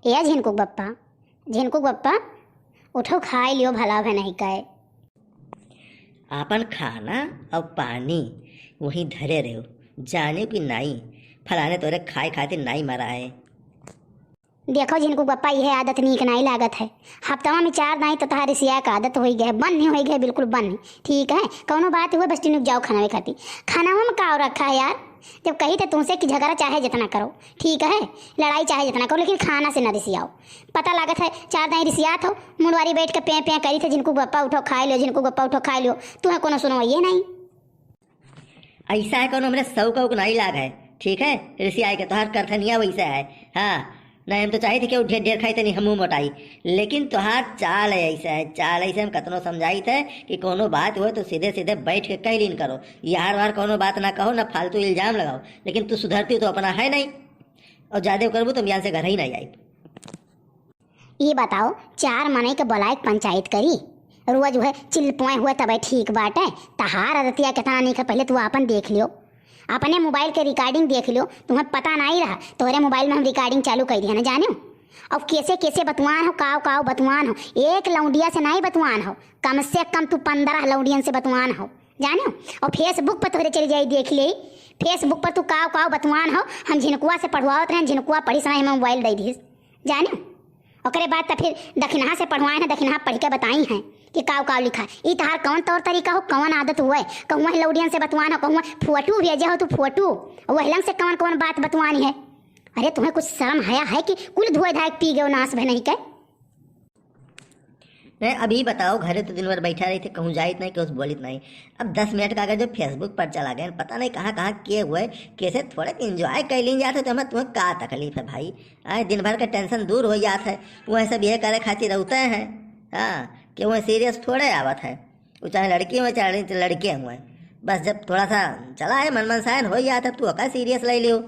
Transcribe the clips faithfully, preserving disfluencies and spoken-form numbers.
ए झिनकुक बप्पा, झिनकुक बप्पा, उठो, खाइ लियो, भला भे नहीं कहे। आपन खाना अउ पानी वहीं धरे रहो, जाने कि नाई, फलाने तोरे खाए खातिर नाई मरा है। देखो झिनकुक बप्पा, इहे आदत नीक नाई लागत है। हफ्तवा में चार दाई तो तहार रिसिया के आदत होइ गए है, बन नहीं होइ गए, बिल्कुल बन नहीं। ठीक है, कौनो बात हुए, बस टिनुक जाओ खाना खाती। खाना में का रखा है यार? जब कही थे तुमसे कि झगड़ा चाहे जितना करो, ठीक है, लड़ाई चाहे जितना करो, लेकिन खाना से ना रिसियाओ। पता लागत है चार दाई रिसियात हो, मुंडवारी बैठ के पें पें करी थे, "झिनकुक बप्पा उठो खाए लियो, झिनकुक बप्पा उठो खाए लियो।" तुम्हें कोनो सुनवाइए नहीं। ऐसा है, कोनो हमरे सौ का उक नहीं लाग है, ठीक है, रिसियाए के तोहार करथनिया वैसे है। हाँ, नहीं, हम तो चाहित है कि ढेर ढेर खाई तनी हमहू मोटाई, लेकिन तोहार चाल है ऐसे है, चाल ऐसे हम कतनो समझाइत है कि कोनो बात हो तो सीधे सीधे बैठ के कह लीन करो, यार वार कोनो बात ना कहो, ना फालतू इल्जाम लगाओ, लेकिन तू सुधरती तो अपना है नहीं, और ज्यादा करबू तो हम यहाँ से घर ही नहीं आई। ई बताओ, चार मनई के बोलाए के पंचायत करी, रोज उहे चिल्लपोए हुए तबे ठीक बाटे। तहार आदतिया कितना नीक है, पहले तू आपन देख लियो। अपने मोबाइल के recording देख लियो, तुम्हें पता नहीं रहा, तोहरे मोबाइल में हम recording चालू कर दिया ना, जानियो। अब कैसे कैसे बतवान हो, काव काव बतवान हो, एक लौंडिया से नहीं बतवान हो, कम से कम तू पन्द्रह लौंडियन से बतवान हो, जानियो। और Facebook पर तोहरे चली जाई, देख ले, Facebook पर तू काव काव बतवान हो। हम झिनकुआ से पढ़वावत रहे, झिनकुआ पढ़ी समय हमें मोबाइल दे दिस, जानियो। ओकरे बाद त फिर दखिनहा से पढ़वाए हैं, दखिनहा पढ़ के बताई हैं कि काव काव लिखा। ई तहार कौन तौर तरीका हो, कौन आदत हुए? कहूँ लौडियन से बतवान हो, कहूँ फोटो भेजे हो तू फोटो, वहलन से कौन कौन बात बतवानी है? अरे तुम्हें कुछ शर्म हया है कि कुल धोए धाए के पी गयो नाश भे नहीं के? नहीं, अभी बताओ, घरे तो दिन भर बैठा रही थे, कहूँ जाइत नहीं, कहूँ से बोलित नहीं। अब दस मिनट का अगर जो Facebook पर चला गए, पता नहीं कहाँ कहाँ के हुए, कैसे थोड़े enjoy कर लीन जाते, तो हमें तुम्हें का तकलीफ है भाई? आए दिन भर के tension दूर हो जात है, वह सब ये करे खातिर रहते हैं। हाँ, कि वह serious थोड़े आवत है, वो चाहे लड़की हुए चाहे लड़के हुए, बस जब थोड़ा सा चला है मन मनसायन हो जात है, तू ओका serious ले लियो।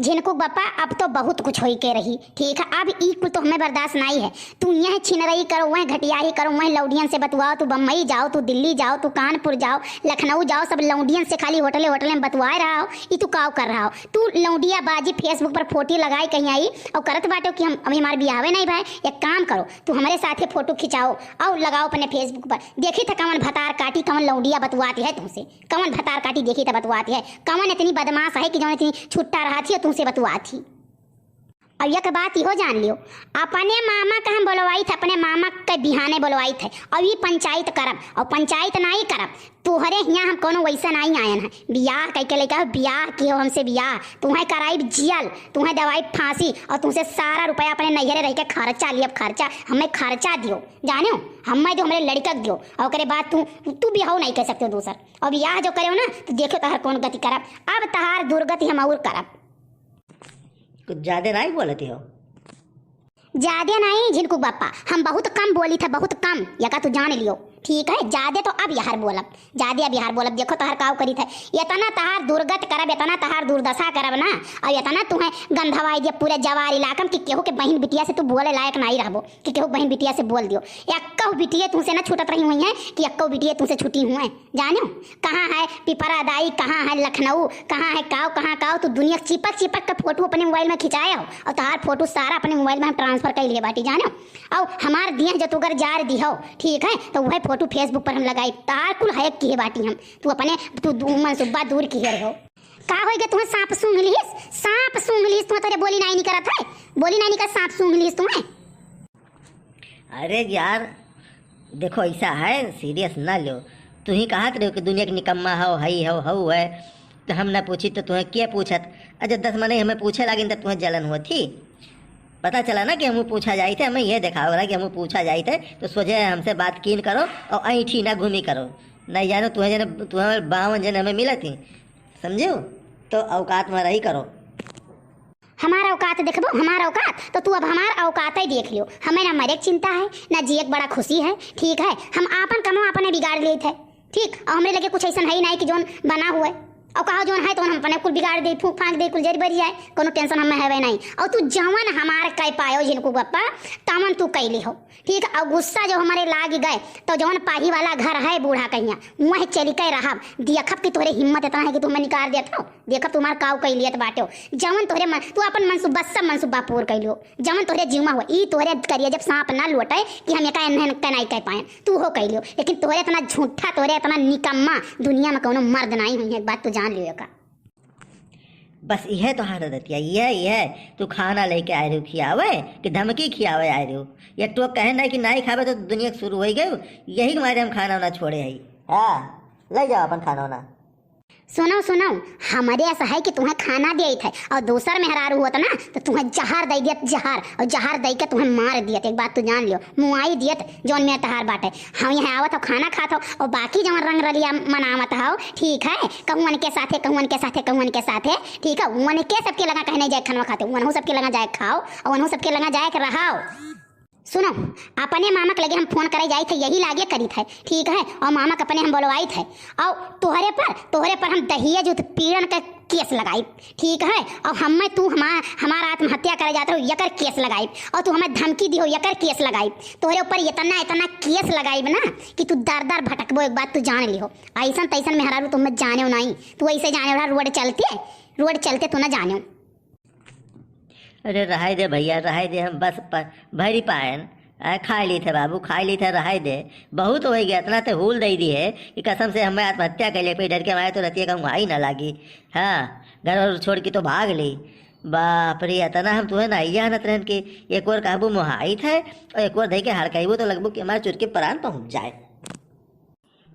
झिनकुक बप्पा, अब तो बहुत कुछ होई के रही, ठीक है, अब ई कुल तो हमें बर्दाश्त नहीं है। तू यह छिनरई करो, वह घटियाही करो, वह लौडियन से बतवाओ, तू बम्बई जाओ, तू दिल्ली जाओ, तू कानपुर जाओ, लखनऊ जाओ, सब लौडियन से खाली होटले होटले में बतवाए रहा हो। ई तू काव कर रहा हो? तू लौंडिया बाजी Facebook पर फोटो लगाए कहीं आई और करत बाटो कि हम, अभी हमार बियाहवे नहीं भाई। एक काम करो, तू हमारे साथे फोटो खिंचाओ और लगाओ अपने Facebook पर, देखी था कौन भतार काटी, कौन लौंडिया बतवाती है तुमसे, कौन भतार काटी देखी था बतवाती है, कौन इतनी बदमाश है कि जौन इतनी छुट्टा रहती है तुमसे बतवाती। अब एक बात इहो जान लियो, अपने मामा का हम बोलवाई थे, अपने मामा के बिहाने बोलवाई थे, और ई पंचायत करब, और पंचायत नाई करब, तोहरे हियाँ हम कोनो वैसा नाई आयन है। बियाह कह के लेके हो, बियाह की हो हमसे बियाह, तुम्हें कराइब जियल, तुम्हें दवाई फांसी, और तुमसे सारा रुपया अपने नैहरे रह के खर्चा लियब, खर्चा, हमें खर्चा दियो, जाने हो, हमें जो हमारे लड़का के दियो, और ओकरे बाद तू, तू बियाह नहीं कर सकते हो दूसर, और बियाह जो करे हो ना, तो देखो तहार कौन गति करब, अब तहार दुर्गति हम और करब। कुछ ज्यादा नाई बोलती हो। ज्यादा नाई झिनकुक बप्पा, हम बहुत कम बोली थे, बहुत कम, यका तू जान लियो, ठीक है? ज्यादा तो अब यार बोलब, ज्यादा अब यार बोलब, देखो तहार काव करी थे, इतना तहार दुर्गत करब, इतना तहार दुर्दशा करब ना, और इतना तुम्हें गंधवाई दिया पूरे जवार इलाकम कि केहू के बहिन बिटिया से तू बोले लायक नाई रहबो, कि केहू बहिन बिटिया से बोल दियो। एक्को बिटिया तुमसे ना छूटत रही हुई है कि एक्को बिटिया तुमसे छूटी हुए। जानो, कहाँ है पिपरा दाई, कहाँ है लखनऊ, कहाँ है काव, कहाँ काव, तू दुनिया के चिपक चिपक के फोटो अपने मोबाइल में खिंचाए हो, और तहार फोटो सारा अपने मोबाइल में हम transfer कर लिए बाटी, जानो। और हमार दिए जो तू अगर जार दी हो, ठीक है, तो वह फोटो Facebook पर हम लगाई, तहार कुल hack किए बाटी हम, तू अपने, तू दू-, मनसूबा दूर किए रहो। का होई गे, तुम्हें सांप सूंघ लिहिस, सांप सूंघ लिहिस, तुम्हें तोरे बोली नाई निकरत है, बोली नाई निकरत, सांप सूंघ लिहिस तुम्हें। अरे यार, देखो, ऐसा है, serious ना लो। तू ही कहत रहो कि दुनिया के निकम्मा हो, हई हो, हऊ है, तो हम ना पूछी तो तुम्हें के पूछत? अच्छा, दस मनई हमें पूछे लागिन तो तुम्हें जलन हुआ थी? पता चला ना कि हमू पूछा जाइत है, हमें ये देखावे ला कि हमू पूछा जाइत है, तो सोझे हमसे बात कीन करो और ऐंठी ना घूमी करो। नहीं जानो तुम्हें जने, तुम्हें बावन जने हमें मिलत ही, समझो? तो औकात में रही करो। हमार औकात देखबो, हमार औकात, तो तू अब हमार औकात ही देख लियो। हमें ना मरे के चिंता है, ना जिए के बड़ा खुशी है, ठीक है? हम आपन कमो अपने बिगाड़ लेत है, ठीक? और हमरे लगे कुछ ऐसा है ही नहीं कि जौन बना हुआ है। अउ कहो जौन है तौन हम अपने कुल बिगाड़ देई, फूंक फांक देई, कुल जरि बरि जाए, कौनो tension हमें हवे नाहीं। अउ तू जवन हमार कह पायो झिनकू बप्पा, तवन तू कइ लिहो, ठीक है? अउ गुस्सा जो हमरे लागि गए, तो जौन पाही वाला घर है बूढ़ा कहिया, वहीं चलि के रहब। देखब कि तोहरे हिम्मत एतना है कि तू हमें निकार देत हो, देखब तुम्हार काउ कइ लियत बाट्यो। जवन तोहरे मन, तू अपन मनसूबा, सब मनसूबा पूर कइ लियो। जवन तोहरे जीव मा हुआ, ई तोहरे करिया जब सांप ना लोटे कि हम एका एन्हन के नाई कह पाएन, तू हो कह लियो। लेकिन तोहरे एतना झूठा, तोहरे एतना निकम्मा दुनिया मा कौनो मर्द नाई हुई है, एक बात तू जान लियो एका। बस इहे तोहार आदतिया, इहे, इहे। तू खाना लेके आए रहो खियावे कि धमकी खियावे आए रहो? ये तो कहे ना कि नाई खावे तो दुनिया के शुरू होई गयो, यही के मारे हम खाना वाना छोड़े हई। हाँ, ले जाओ अपन खाना वाना। सुनो, सुनो, हमरे ऐसा है कि तुम्हें खाना देइत है अउर दूसर मेहरारू होत ना, तो तुम्हें जहर दे दियत, जहर, अउर जहर दे के तुम्हें मार दियत। एक बात तू जान लियो, मुआई दियत, जौन मेर तहार बाटे। हम यहाँ आवत हो, खाना खात हो, अउर बाकी जौन रंग रलिया मनावत हो, ठीक है, कहूँ उनके साथे, कहूँ उनके साथे, कहूँ उनके साथे, ठीक है, उनके सबके लगा कहीं नहीं जाए खाना खाते, उनहु सबके लगा जाए खाओ, अउर उनहु सबके लगा जाए के रहो। सुनो, अपने मामा के लगे हम फोन करे जाइत है, यही लागे करीत है, ठीक है? अउर मामा के अपने हम बोलवाइत है, अउर तोहरे पर, तोहरे पर हम दहेज उत्पीड़न का केस लगाई, ठीक है? अउर हमें तू हमार, हमार आत्महत्या करे जात रहो, यकर केस लगाई, अउर तू हमें धमकी दिहो, यकर केस लगाई। तोहरे ऊपर इतना, इतना केस लगाई ना कि तू दर दर भटकबो, एक बात तू जान लिहो। ऐसन तैसन मेहरारू तुम जाने हो नहीं, तू ऐसे जाने वाला रोड चलते, रोड चलते तू ना जाने हो। अरे रहाई दे भैया, रहाई दे, हम बस प-, भरी पाएन। आ, खाई ली थे बाबू, खाई ली थे, रहाई दे। बहुत होइ गया, इतना ते हूल दे दी है कि कसम से हमें आत्महत्या कर ले, कोई डर के मारे तो रतिया का वहाँ ही ना लागी। हाँ, घर और छोड़ के तो भाग ली। बाप रे, इतना हम तुम्हें नहीं जानत रहन कि एक और कहबू मोहाइत है और एक और धई के हड़काइबू तो लगबू कि हमारे चुर के प्राण पहुँच जाए।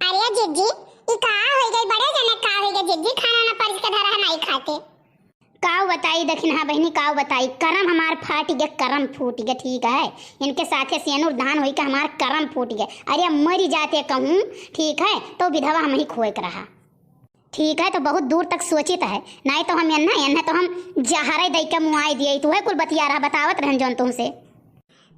अरे जिज्जी, ई का होइ गई? बड़े जने का होइ गई जिज्जी? खाना ना परिस के धरा है, नाई खाते। काउ बताई दखिनहा बहिनी, काउ बताई, करम हमार फाटि गए, करम फूटि गए, ठीक है। इनके साथे सेनुर धान होई के हमार करम फूटि गए। अरे अब मरी जाते कहूँ, ठीक है, तो विधवा हम ही खोए के रहा, ठीक है। तो बहुत दूर तक सोचित है, नाई तो हम एन्ना, एन्ना तो हम जहरे दई के मुआई दिए। तू है कुल बतिया रहा, बतावत रहन जौन तुमसे।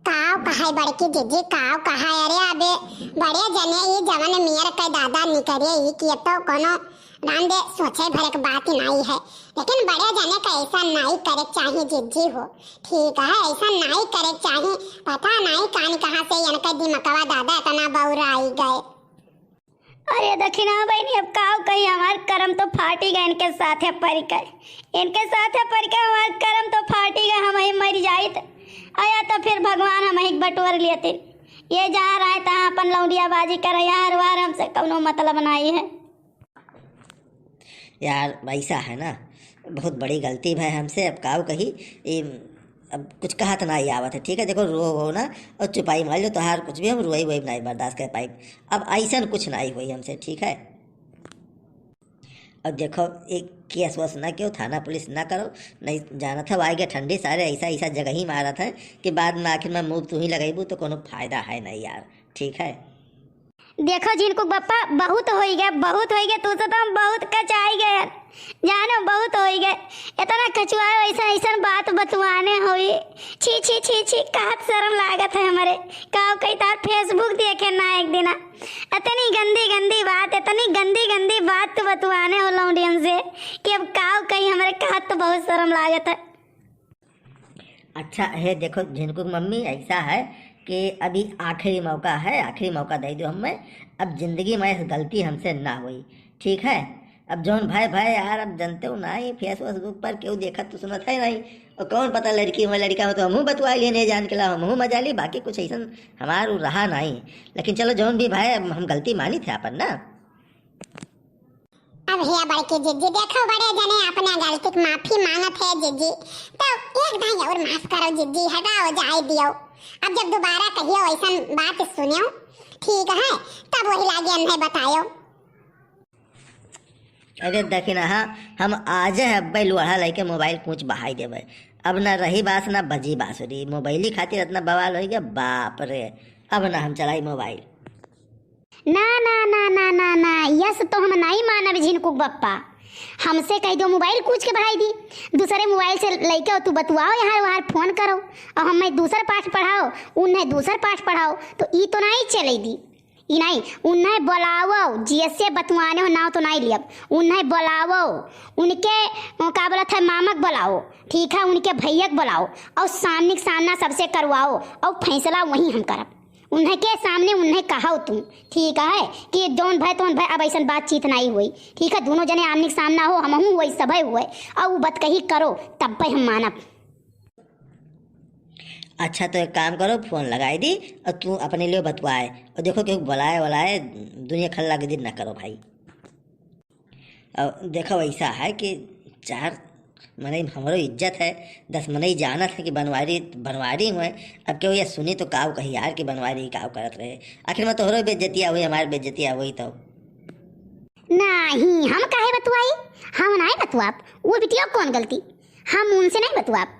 काव कहाई बड़की जिज्जी, काव कहाई? अरे अबे बड़े जने ई जवन मेर के दादा निकरे ई किए तो कोनो राम दे सोचे भरे के बात ही नाई है। लेकिन बड़े जने का ऐसा नाई करे के चाही जिज्जी हो, ठीक है, ऐसा नाई करे के चाही। पता नाई कान कहाँ से इनका दिमकवा दादा इतना बौराई गए। अरे दखिनहा बहिनी, अब काव कही, हमार करम तो फाटी गए इनके साथे परि के, इनके साथे परि के हमार करम तो फाटी गए, हम ही मरि जाइत, आया तो फिर भगवान हम ही बटोर लेते। ये जा रहा है तहाँ अपन लौंडियाबाजी करे, यार वार हमसे कौनो मतलब नाई है। यार, वैसा है ना, बहुत बड़ी गलती भय हमसे, अब काव कही, ई अब कुछ कहत नाई आवत है, ठीक है? देखो, रो, रो ना और चुपाई मार लो, तोहार कुछ भी हम रोई वोई नाई बर्दाश्त कर पाई। अब ऐसन कुछ नाई होई हमसे, ठीक है? अब देखो, एक केस वेस ना क्यों, थाना पुलिस ना करो, नहीं जानत है, आए गए ठंडी सारे ऐसा, ऐसा जगह ही मारत है कि बाद में आखिर में मुंह तू ही लगेबू तो कोनो फायदा है नहीं यार, ठीक है? देखो झिनकू बप्पा, बहुत होई गए, बहुत होई गए, तू से तो हम बहुत कचाई गए, जानो बहुत होई गए। इतना कचुआए, ऐसा, ऐसा बात बतुआने होई। छी, छी, छी, छी, कहत शर्म लागत है हमरे। काव कही तार Facebook देखे ना एक दिन। इतनी गंदी, गंदी बात, इतनी गंदी, गंदी बात तू बतुआने हो लौंडियन से कि अब काव कही हमरे कहत तो बहुत शर्म लागत है। अच्छा, हे देखो झिनकू की मम्मी, ऐसा है कि अभी आखिरी मौका है, आखिरी मौका दे दो हमें। अब जिंदगी में ऐसी गलती हमसे ना होई, ठीक है? अब जौन भाई, भाई यार, अब जानते हो ना, ये फेस वेसबुक पर केहू देखत तो सुनत है नहीं, और कौन पता लड़की में लड़का में तो हमहू बतुआ लिए नहीं जान के ला, हमहू मजा ली, बाकी कुछ ऐसा हमार उ रहा नहीं। लेकिन चलो जौन भी भाई, हम गलती मानी थे अपन ना। अब हे बड़की जिज्जी, देखो बड़े जने अपना गलती की माफी मांगत है जिज्जी, तो एक दाई और माफ करो जिज्जी, हटाओ जाए दियो। अब जब दोबारा कहियो ऐसन बात सुनियो, ठीक है, तब वही लागे अन्हे बतायो। अरे दखिनहा, हम आजे अब्बे लोढ़ा लेके मोबाइल कूच बहाई देबे। अब ना रही बास ना बजी बांसुरी, मोबाइली खातिर इतना बवाल हो गया, बाप रे। अब ना हम चलाई मोबाइल। ना, ना, ना, ना, ना, ना, यस तो हम नाई मानब झिनकुक बप्पा। हमसे कह दो मोबाइल कूच के बहाई दी, दूसरे मोबाइल से लइके तू बतुआओ, यहाँ वहाँ फोन करो, और हमें दूसर पाठ पढ़ाओ, उन्हें दूसर पाठ पढ़ाओ, तो ई तो नाई चले दी। ई नाहीं, उन्हें बोलाओ, जियसे बतुआने हो, नाव तो नाहीं लियब। उन्हें बोलाओ, उनके, अ, का बोलत है, मामक बोलाओ, ठीक है, उनके भैया के बोलाओ, और सामने के सामना सबसे करवाओ, और फैसला वहीं हम करब। उन्हें के सामने उन्हें कहो तुम, ठीक है, कि जौन भय तौन भय, अब ऐसन बातचीत नाहीं होई, ठीक है, दोनों जने आमने के सामना हो, हमहूँ होई, सभे होई, और वो बतकही करो, तब पे हम मानब। अच्छा, तो एक काम करो, फोन लगाई दी और तू अपने लिए बतवाए, और देखो, केहू बोलाए वलाए, दुनिया खल्ला के दिन ना करो भाई। और देखो, ऐसा है कि चार मनई हमरो इज्जत है, दस मनई जानत है कि बनवारी, बनवारी हुए। अब केहू ये सुनी तो काव कही यार कि बनवारी काव करत रहे। आखिर में तोहरो बेइज्जतिया हुई, हमार बेइज्जतिया हुई तो। नाहीं, हम काहे बतवाई? हम नाहीं बतवाब। वो बिटिया कौन गलती? हम उनसे नाहीं बतवाब।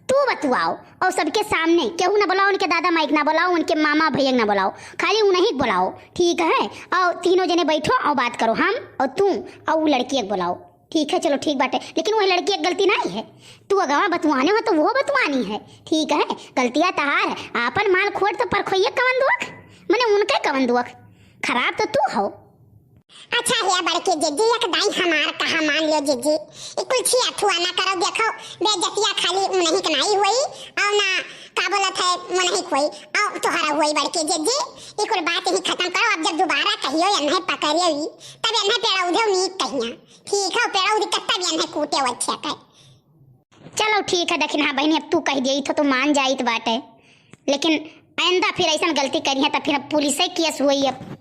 तू बतवाओ, और सबके सामने केहू ना बोलाओ, उनके दादा माई के ना बोलाओ, उनके मामा भैया के ना बोलाओ, खाली उन्हीं के बोलाओ, ठीक है? और तीनों जने बैठो और बात करो, हम और तू और वो लड़की के बोलाओ, ठीक है? चलो ठीक बाटे, लेकिन वही लड़की के गलती नाहीं है। तू अगवा बतवाने हो तो वो बतवानी है, ठीक है? गलतिया तहार, आपन माल खोट तो परखोइये कवन दुख, मने उनके कवन दुख, खराब तो तू हो। अच्छा हे बड़की जिज्जी, एक दाई हमार कहा मान लियो जिज्जी, ई कुल छी अथुआ ना करो, देखो बेइज्जतिया खाली उन्हीं के नाहीं हुई, और ना का बोलत है उन्हीं के हुई, और तोहरा हुई बड़की जिज्जी। ई कुल बात ही खत्म करो, अब जब दोबारा कहियो एन्हें पकड़ियो ही, तब एन्हें पेड़ौधे नीक कहिया, ठीक है, पेड़ौधे के तब एन्हें कूटे अच्छे के। चलो ठीक है, देखिन, हाँ बहिनी, अब तू कह दिया तो, तो मान जाइत बाटे, लेकिन आइंदा फिर ऐसन गलती करिहे तो फिर अब पुलिस केस हुई। अब